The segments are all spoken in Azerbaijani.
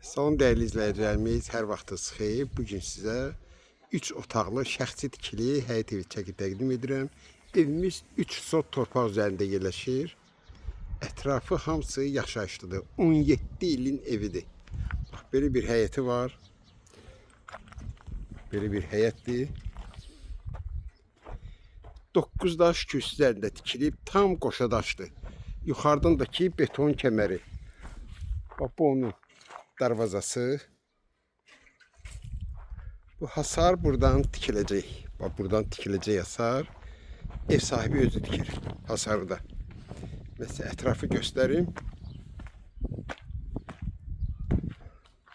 Salam dəyərli izləyicilərimiz, hər vaxtınız xeyir. Bu gün sizə 3 otaqlı şəxsi tikili həyət evi çəkib təqdim edirəm. Evimiz 3 sot torpaq üzərində yerləşir. Ətrafı hamısı yaşayışlıdır. 17 ilin evidir. Bax, belə bir həyəti var. Belə bir həyətdir. 9 daş kürsü üzərində tikilib, tam qoşa daşdır. Yuxarıdan da ki beton kəməri. Bax, bu onun darvazası. Bu hasar buradan tikiləcək. Bax, buradan tikiləcək hasar. Ev sahibi özü tikir hasarı da. Mesela ətrafı göstərim.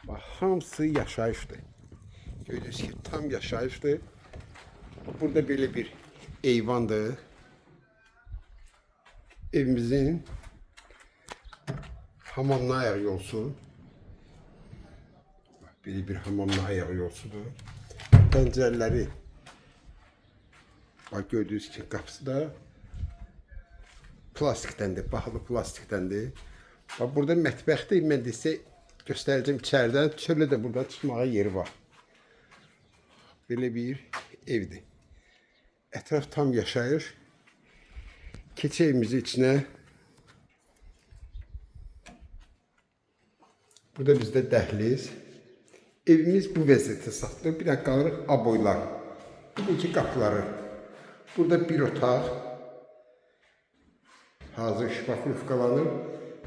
Bax, hamısı yaşayışdır. Gördüyünüz ki, tam yaşayışdır. Burada belə bir eyvandır. Evimizin hamamına ayaq yolsu. Belə bir hamamına ayaq yolsudur. Pəncərələri, bax, gördüyünüz ki, qapısı da plastikdəndir, bahalı plastikdəndir. Bax, burada mətbəxdir. Mən də sizə göstərəcəm içəridən. Çölə də burada çıxmağa yeri var. Belə bir evdir. Ətraf tam yaşayış. Keçək evimizin içinə. Burada bizdə dəhliz. Evimiz bu vəziyyətdə satılır. Bir də qalırıq aboylar. Bu iki qapıları. Burada bir otaq. Hazır şpaklovkalanır.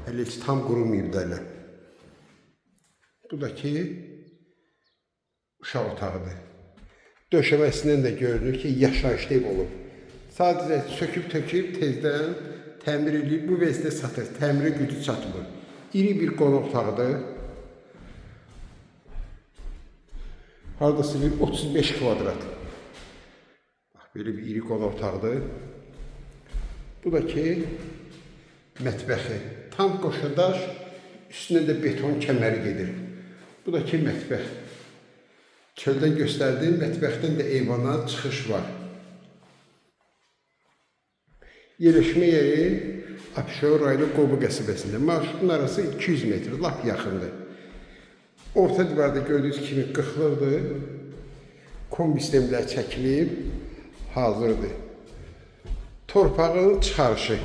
Hələ heç tam qurumayıb da hələ. Bu da ki uşaq otağıdır. Döşəməsindən də görünür ki, yaşayışlı ev olub. Sadəcə söküb töküb tezdən təmir eləyib bu vəziyyətdə satır. Təmirə gücü çatmır. İri bir qonaq otağıdır. Hardasa bir 35 kvadrat. Bax, belə bir iri qonaq otağıdır. Bu da ki mətbəxi. Tam qoşadaş, üstünə də beton kəməri gedir. Bu da ki mətbəx. Çöldən göstərdim, mətbəxdən də eyvana çıxış var. Yerləşmə yeri Abşeron rayonu Qobu qəsəbəsində. Marşrutun arası 200 metr, lap yaxındır. Orta divarda gördüyünüz kimi qıxlıqdır. Kombi sistemlər çəkilib, hazırdır. Torpağın çıxarışı.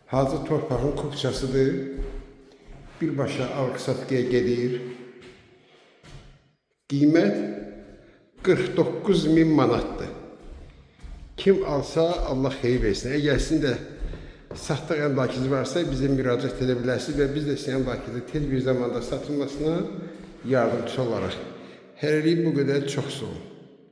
Hazır torpağın kupçasıdır. Birbaşa alqı-satqıya gedir. Qiymət 49 min manatdır. Kim alsa Allah xeyir versin. Əgər sizin də satdıq əmlakınız varsa bizə müraciət edə bilərsiniz və biz də sizin əmlakınızı tez bir zamanda satılmasına yardımçı olarıq. Hələlik bu qədər, çox sağ olun.